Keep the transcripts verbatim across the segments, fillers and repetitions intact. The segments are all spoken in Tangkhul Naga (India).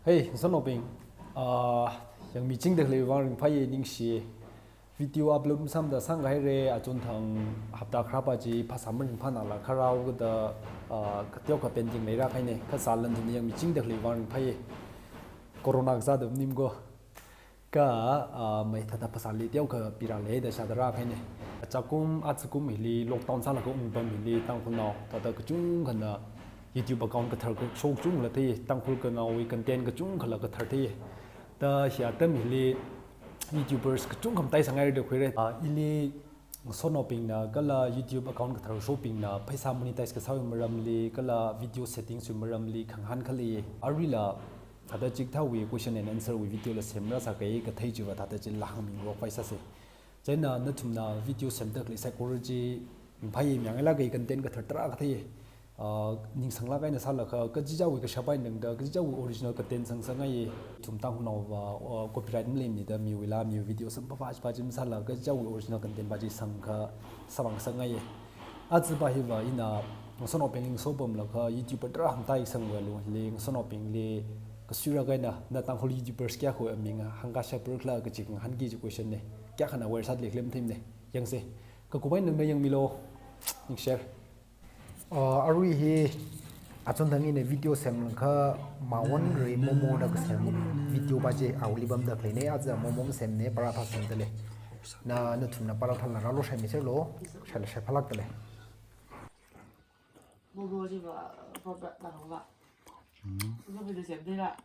Hey, ngasotnaobing, ah, yangmichingda khalei vang ringphāya, ningshi. Video upload masāmada sānghaira, achonthang hapta kharā pa chi phasā maringphānala kharao kada, ah, kateokha pending leirākahaina, kha sālan thumna yangmichingda khalei vang ringphāya. Corona kazāda maning ko. Kha, ah, maithāda phasāli teokha pirālei da shāda rākahaina. Achakum, achakum hili lockdown sālaga ungpam hili Tangkhulnao thāda kachungkhana YouTube account kathar kashok kachungkhala thei, Tangkhul khangaowui content kachungkhala kathar thei. Da hi atam hili YouTubers kachungkha matai sāngaira da khuira. Ah, ili ngasotnaobingna kala YouTube account kathar shokbingna pheisā monetize kasāwui maramli kala video settings wui maramli khangahān khalei. Aruila thāda chikathāwui question and answer wui video la semrāsāki kathei chiva thāda chila hāngmingarokpai sāsa. Chieina nathumna video semda khalei saikora chi ringphāya, mayāngailāka, content kathar tarākha thei. Ah, ning sanglāk eina sālaga, kachichāwui kashap eina tangda, kachichāwui original content sangsangngaiya. Ithum Tangkhulnaova, ah, copyright maleimana da miwuila, miwui video sampapa chipa chi masāla, kachichāwui original content pa chi sangkha, sāvāngasakngaiya. Aja pa hiva ina ngasotnaobingli ngasopamlaga YouTuber tarā matai sangwui alung hili ngasotnaobingli kasuirāk eina, na Tangkhul YouTubers kayākhawui aming hāngkashapra khala kaji ngahānki kaji question na. Kayākhana viral sāda leikhala matheimana. Yangsa. Kakup eina tangda yangmilu. Ningshira. Ah, arui hi achonthang ina video semlaga Maonrei momo da kasem video pa chi awuili pamda khaleina, aja momo masemna, paratha semda lei. Na, nathumna parathali rālu, shaimi selo, shaila shaiphālākda lei. Momo chiva, momo na hongva. Momo video semda la.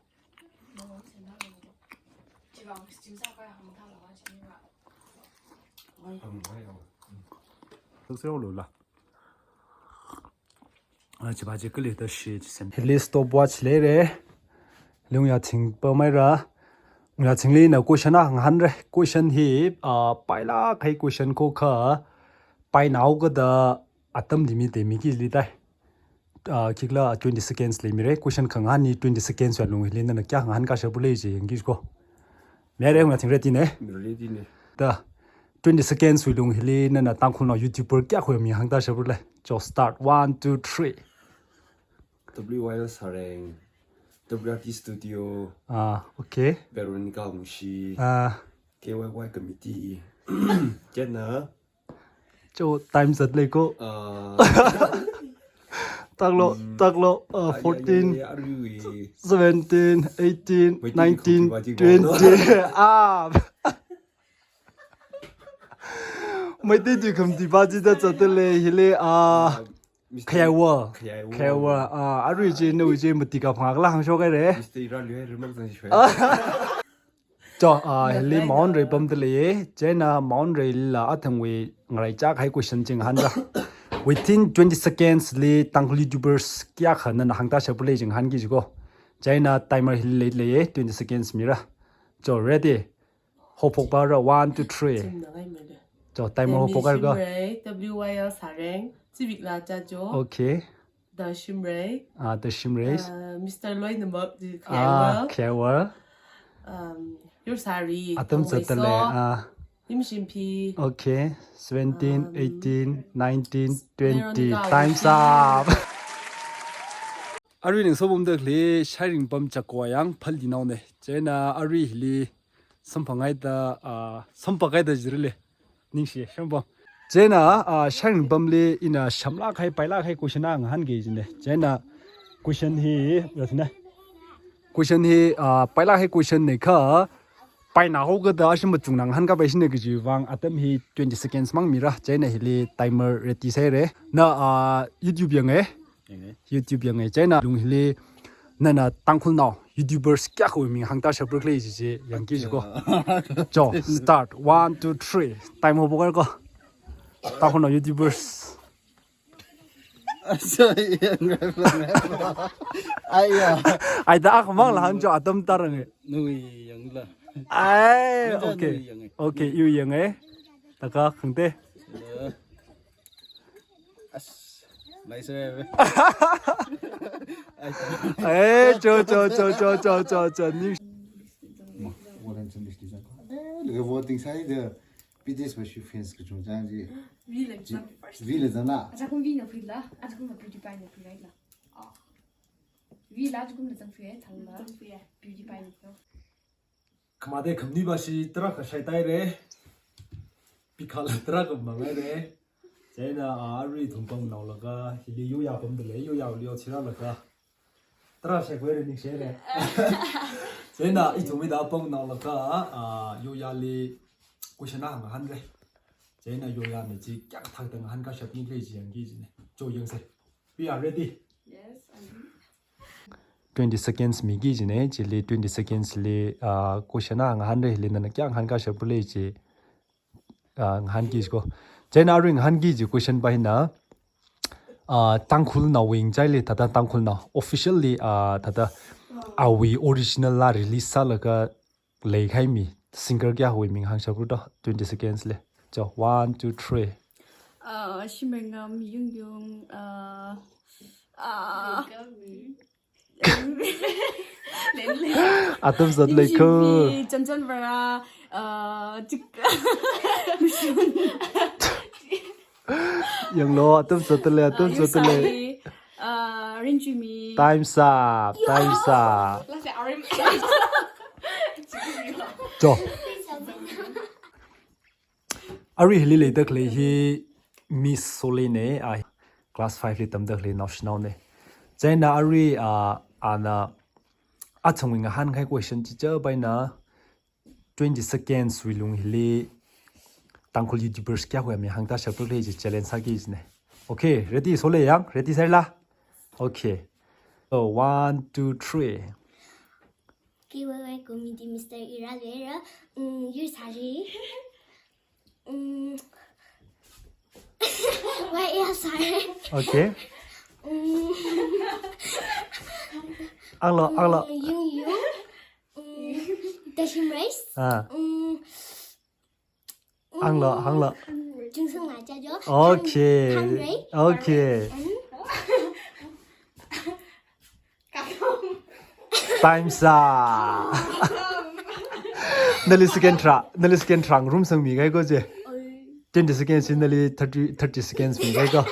Hāngsa lo la. Ah, chipa chi kali da shi chi sem. Hili stopwatch leira. Lungya ching pa maira. Lungya chingli ina question akha ngahānra. Question hi, ah, pailāk kahai question ko kha, painao kada atam limit leimiki li tai. Ah, khikhala twenty seconds leimira. Question khangahān hi twenty seconds wui alung hili nana kayā ngahānkashapra lei chi yangki ko. Mayara, Lungya ching ready na? Ready na. Da, twenty seconds wui alung hili nana Tangkhulnao YouTuber kayākhawui aming hāngtāshapra lei. Cho, start. One, two, three. W Y L Sareng, W R T Studio, ah, okay. Veronica Ungshi, ah, K Y Y Committee. Chieina. Cho, time zatlei ko. Ah. Taklo, mm, taklo, ah, ai, ai, fourteen, ai, ai, arui. Seventeen, eighteen, nineteen, twenty. Ah. Meitei tui khamti pa chida zatlei hili, ah, ah, Mister Khayaiwal. Khayaiwal. Khayaiwal. Ah, arui chi nawui chi mati kaphang kala hāngshok haira. Mister Iralui hai remark zangshoi. Ah. Cho, ah, hili Maonrei pamda lei. Chieina Maonreila athangwui ngaraichak kahai question chi ngahānra. Within twenty seconds li Tangkhul YouTubers kayākha nana hāngtāshapra lei chi ngahānki ko. Chieina timer hili leilei, twenty seconds mira. Cho, ready? Hophok pa ra, one, two, three. Chimna ngai mele. Cho, timer hophok haira ko. Shimrei, W Y L Sareng, Chivik la cha cho. Okay. Da Shimrei. Ah, Da Shimrei. Uh, Mister Loinamak, ah, Khayaiwal. Khayaiwal. Um, Yursari. Atam zatlei, ah. Nimshimphi. Okay. Seventeen, um, eighteen, nineteen, twenty. Veronica. Time's up. Arui ningsopamda khalei Shairingpam Chakwa yang phal dinao na. Chieina arui hili samphang haida, ah, samphang haida jira lei. Ningshi, Shairingpam. Chieina, ah, Shairingpamli ina shamlāk kahai, pailāk kahai question akha ngahānki jina. Chieina question hi, ya thina. Question hi, ah, pailāk kahai question na kha, painao kada ashi machungna ngahānkapai shina kajiwui vang atam hi twenty seconds mang mira. Chieina hili timer ready sāhaira. Na, ah, YouTube yanga? Yanga. YouTube yanga. Chieina alung hili nana Tangkhulnao YouTubers kayākhawui ming hāngtāshapra khala chi chi yangki ko. Cho, start. One, two, three. Time hophok haira ko. Tangkhulnao YouTubers. Aiya. Ai, da akhamang la hāng cho, atam taranga. Nawui yangla. Ai, okay. Nawui yanga. Okay, iwui yanga. Taka khangte. As, nice, eh. Eh, cho, cho, cho. Ning. Mo, voting side, eh, B T S versus fans kachungchang chi. Vila chi, first. Vila zana. Achakum Vina pila, achakum PewDiePie na pila. Ah. Villa chikumda zangfie, thangda. Zangfie. Beauty pie ni ko. Khamate khamni bashi tarākha shaitāhaire. Pikhala tarākha manghaire. Chieina, ah, arui ithum pamnaolaga, hili yoya pamda lei, yoyali otshirālaga. Tarā shaihaire ningshihaire. Chieina ithum hithāda pamnaolaga, ah, yoyali question akha ngahānre. Chieina yoyana chi kayākha thakda ngahānkashap nikhala chi yangki kajina. Cho yangsa. We are ready. Yes, I'm ready. Twenty seconds miki kajina, chili twenty seconds li, ah, question akha ngahānre, hili nana kayākha ngahānkashapra chi, ah, ngahānki kaji ko. Chieina arui ngahānki kaji question pa hina, ah, Tangkhulnaowui ngachaili thāda Tangkhulnao officially, ah, thāda awui original laa release sālaga leikahai mi, singer kayākhawui ming hāngshapra to, twenty seconds li. Cho, one, two, three. Uh, Shimangam, Yungyung, uh, uh, Atam zat lei ko. Ningshimi, Chanchan Vara, uh, Tik-, Yanglu, atam zat lei, atam zat lei. Yusai, uh, Rinchimi. Time's up, time's up. Last year, R M. Cho. Arui hili leida khalei hi Miss Sole ne, ah, class five li tamda khalei naoshinao ne. Chieina arui, ah, ana achangwui ngahānkahai question chicha pa hina twenty seconds wui lung hili Tangkhul YouTubers kayākhawui ming hāngtāshapra chi challenge sāki kajina. Okay, ready? Sole yang, ready sāhaira? Okay. So, one, two, three. K Y Y Comedy Mister Ira Luira, mm, Yusari. Mm. Y L Sari. Okay. Mm. Hānglu, hānglu. Mm, Yung Yung. Mm. Dashim Race. Ah. Mm. Hānglu, hānglu. Chungsang Laja jo. Okay. Thang-, Thangrei. Okay. And Time's up. Nali second tharā, nali second tharā ngarum sangmi kahai ko je. Twenty seconds in nali thirty, thirty seconds mi kahai ko.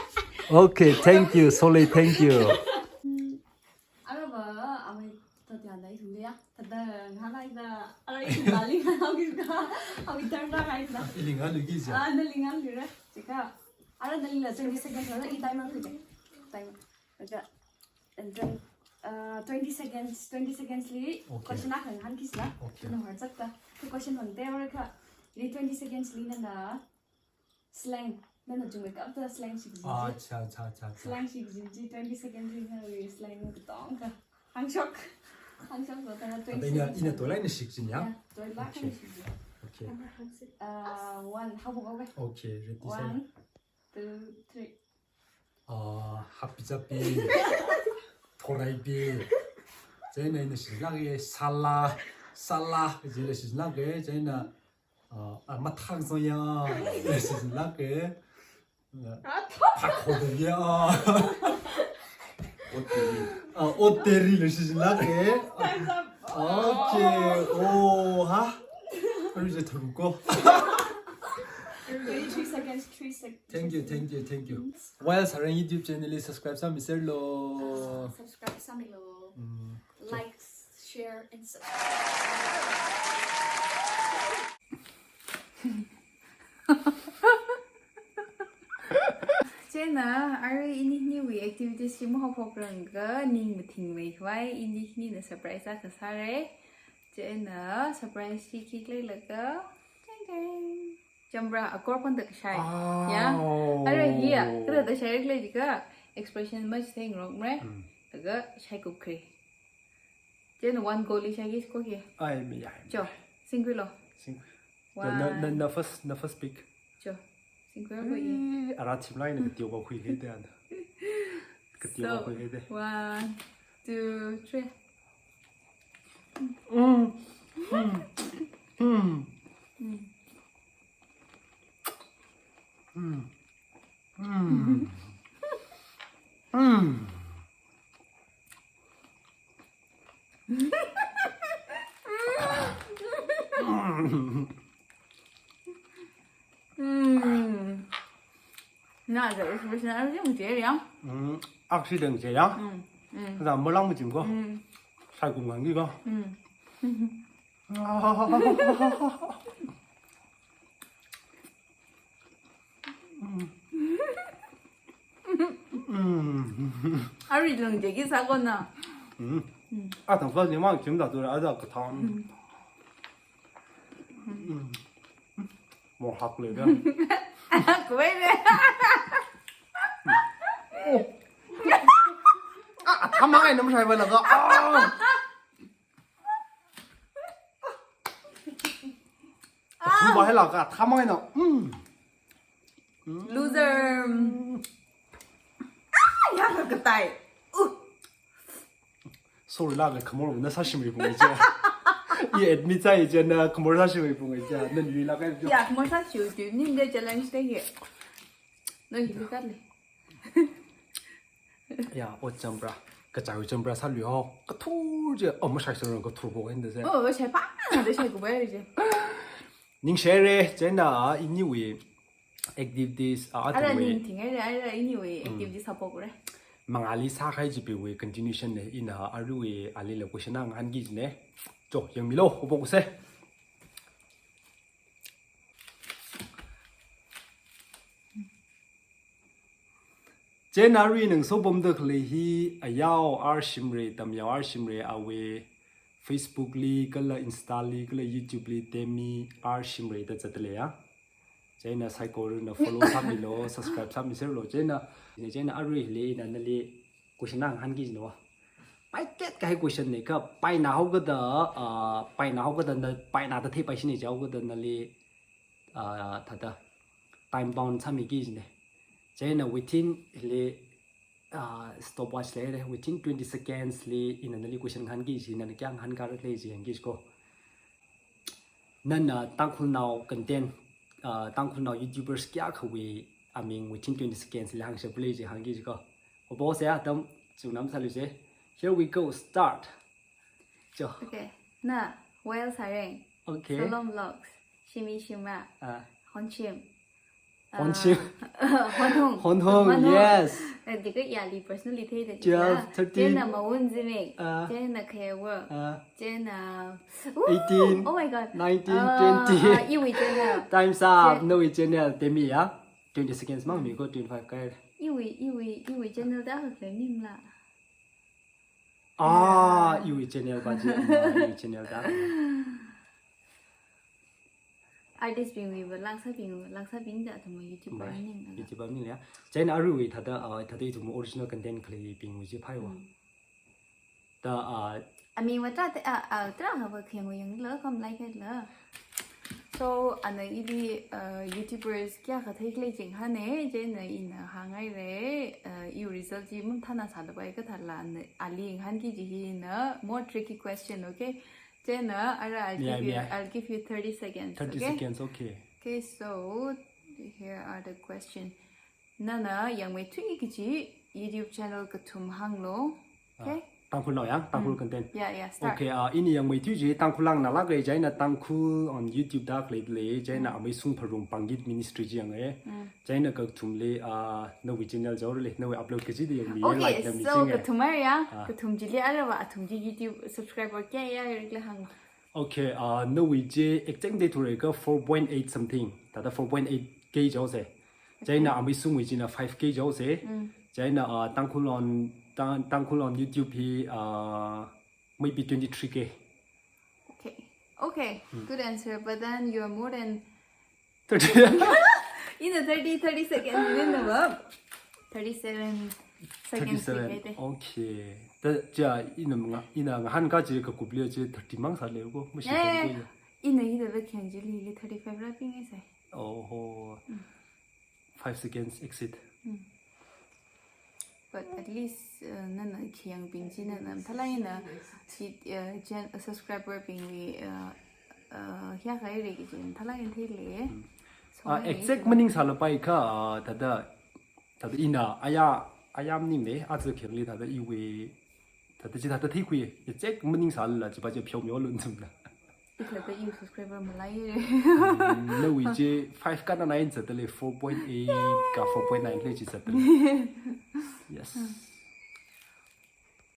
Okay, thank you, Sole, thank you. Arava, amei thot yana ithum ya. Thāda ngahānhaida, ara ithum bali ngahānhaokida, awui turn rāhaida. Ili ngahānluiki ja. Ah, nali ngahānluira. Chika, ara nalila twenty seconds la, i timer khuida. Timer. Laga, and then, uh, twenty seconds, twenty seconds li, okay, question akha ngahānkisa. Okay. Chieina horzakta. Kha question hāngda ora kha, li twenty seconds li nana slang, nana chungmeikapta slang shikazin chi. Acha, acha, acha, acha. Slang shikazin chi, twenty seconds li nawui slang katonga hāngshok. Hāngshok lo, thāda twenty seconds. Ina, ina toilāk eina shikazin ya? Ya, toilāk eina shikazin. Okay. Okay. Uh, one, haophok haophok. Okay, ready, sir. One, two, three. Ah, happy chapi. Thoraipi. Chieina ina shichinlāka, sala, sala, jila shichinlāka, chieina, ah, ah, mathang soya, jila shichinlāka. Ah, phakhoda ya. Ot teri. Ah, ot teri la shichinlāka. Time's up. Okay. Oh, ha. Arui je tharu ko. Twenty-three seconds, three sec-, thank you, thank you, thank you. Y L Sarang YouTube channel li subscribe sāmiserlu. Subscribe sāmilu. Mm. Like, share, and subscribe. Chieina, arui ini hiniwui activities chi mahaophokrang kha ning mathingmei khavai, ini hinina surprise akha sāra. Chieina, surprise chi khikhala kha, teng teng. Chambra, akor panda kashai. Ah. Ya. Ara hiya, kara da shai khala jiakha, expression machitheingarokmara. Mm. Laga shaikupkhui. Chieina one go li shaiki ko hi. Ai, mi ya. Cho, singkhuilu. Singkhui. One. Na, na, na first, na first pick. Cho, singkhui ko hi. Eh, ara chimlai na katiwa khuihaida. Katiwa khuihaida. So, one, two, three. Mm. Mm. Mm. Mm. Mm. Mm. Mm. Mm. Na, the expression, everything is there, yeah? Mm. Accident, yeah? Mm. Mm. Kaja malang machim ko. Mm. Saikum ngangi ko. Mm. Mm. Arui lungje ki sākona. Mm. Mm. Athang first ni mang chim da tu ra, aja kathang. Mm. Mm. Mo hak le da. Kuwai le. Ah, thamang ai nam shai ba la ga. Ah. Kathum ba hai la ga, thamang ai na. Mm. Loser. Ah, ya ka katai. Uh. Sorry la, khamor na sāshimei pung je. I admit sāi je na khamor sāshimei pung je. Na nui la kai jo. Ya, khamor sāshiu tu. Ning de challenge de ye. No hi ka le. Ya, ot champra. Kachai champra sālu ho. Kathur je. Oh, mashai sāra kathur bo hen de je. Oh, shai pa. De shai ku ba je. Ning share je na ini wi activities, ah, ara athumwui ning thing ai, ara anyway, mm, activities hapok re. Mangāli sākahai chiwui continuation ne, ina aruiwui alila question ngahānki jine. Cho, yangmilo, hapok se. Chieina arui nang sopamda khalei hi ayao R Shimray, tamyao R Shimray awui Facebook li, kala Insta li, kala YouTube li, Temi R Shimray da zatda leiya. Chieina saikorana follow sāmilo, subscribe sāmiserlo. Chieina, chieina arui hili ina nali question ngahānki jino. Paitet kahai question ne kha, paina haokada, ah, paina haokada na, paina da theipaishine jihaokada nali, ah, thāda time bound sāmiki jine. Chieina within hili, ah, stopwatch leire, within twenty seconds li ina nali question ngahānki ji, nana kayākha ngahānkāra khalei ji yangki ko. Nana Tangkhulnao content, ah, Tangkhulnao YouTubers kayākhawui aming within twenty seconds li hāngshap lei ji hāngki ko. Opo se atam chungnam sālu se. Here we go, start. Cho. Okay. Na, Well Sareng. Okay. Solom Vlogs. Shimi Shima. Ah. Honchim. Honchim. Ah, Honhong. Honhong, Honhong. Yes. Eh, dika ya li personally thei de. Twelve, thirteen. Chieina Mawun Zimik. Ah. Chieina Khewo. Ah. Chieina, ooh, eighteen, oh my God. Nineteen, ah, twenty. Ah, iwui channel. Time's up. Chie- Nawui channel, Temi ya. Twenty seconds mang mi ko, twenty-five kai. Iwui, iwui, iwui channel da hak le ning la. Ah, iwui channel ba ji, ah, iwui channel da. Artist bingwui ba, laksabing, laksabing da athum YouTuber ning. YouTuber ning ya. Chieina aruiwui thāda, ah, thāda ithum original content khalei bingwui ji phaiwa. Mm. Da, ah, aming va tra te, ah, ah, tra ha va kheng yang la, kam like la. So, ana ili, uh, YouTubers kayākha thei khalei jing hane, chieina ina hāngngaire, uh, iwui result ji mathāna sāda pai kathāla, na, ali ngahānki ji hi na more tricky question, okay? Chieina, ara, I'll give you, I'll give you thirty seconds, okay? Thirty seconds, okay. Okay, so, here are the questions. Nana yangmeithuiki kaji YouTube channel kathum hānglo. Okay? Ah, Tangkhulnao ya, Tangkhul content. Mm. Yeah, yeah, start. Okay, ah, ini yangmeithui ji Tangkhul lang nalak lei, chieina Tangkhul on YouTube da khalei lei, chieina, mm, Ameisung Pharum Pangit Ministry ji yange. Mm. Chieina kathumli, ah, nawui channel jaorale, nawui upload kaji da yangmi, okay, like, nammi so, jinge. Kathum ai ya, ah, kathum jili ara va, athum ji YouTube subscriber kayā ya, rikla hāng. Okay, ah, nawui ji exact de thurei ka four point eight something. Thāda four point eight K jaose. Chieina, okay, Ameisungwui jina five K jaose. Mm. Chieina, ah, Tangkhul on, Tang-, Tangkhul on YouTube hi, ah, maybe twenty-three K. Okay. Okay. Hmm. Good answer. But then you're more than thirty. Ina thirty, thirty seconds, ina na ba. Thirty-seven seconds. Thirty-seven. Thirty-seven. Okay. Da, ja, ina nga, ina ngahānka ji kakupli ji thirty mang sāle ko. Mashi, yeah, yeah, ko ya. Ina ida ba kheng jili thirty-five ra ping sai. Oh ho. Mm. Five seconds exit. Mm. But at least, uh, nana khayang bing chi nana thalai na, chi, uh, gen-, uh, subscriber bingli, uh, uh, hia khai re ki chi thalai na thei le. Mm. So, ah, exact maning sālapai kha, ah, thāda, thāda ina, aya, aya maning ne, aja khengli thāda iwui, thāda chi thāda theikhui, exact maning sālala, chi pa chi pheomeo lun sumla. Ithāda iwui subscriber malai re. Mm, nawui chi five ka na nine zatda le, four point eight ka four point nine le chi zatda le. Yes. Mm.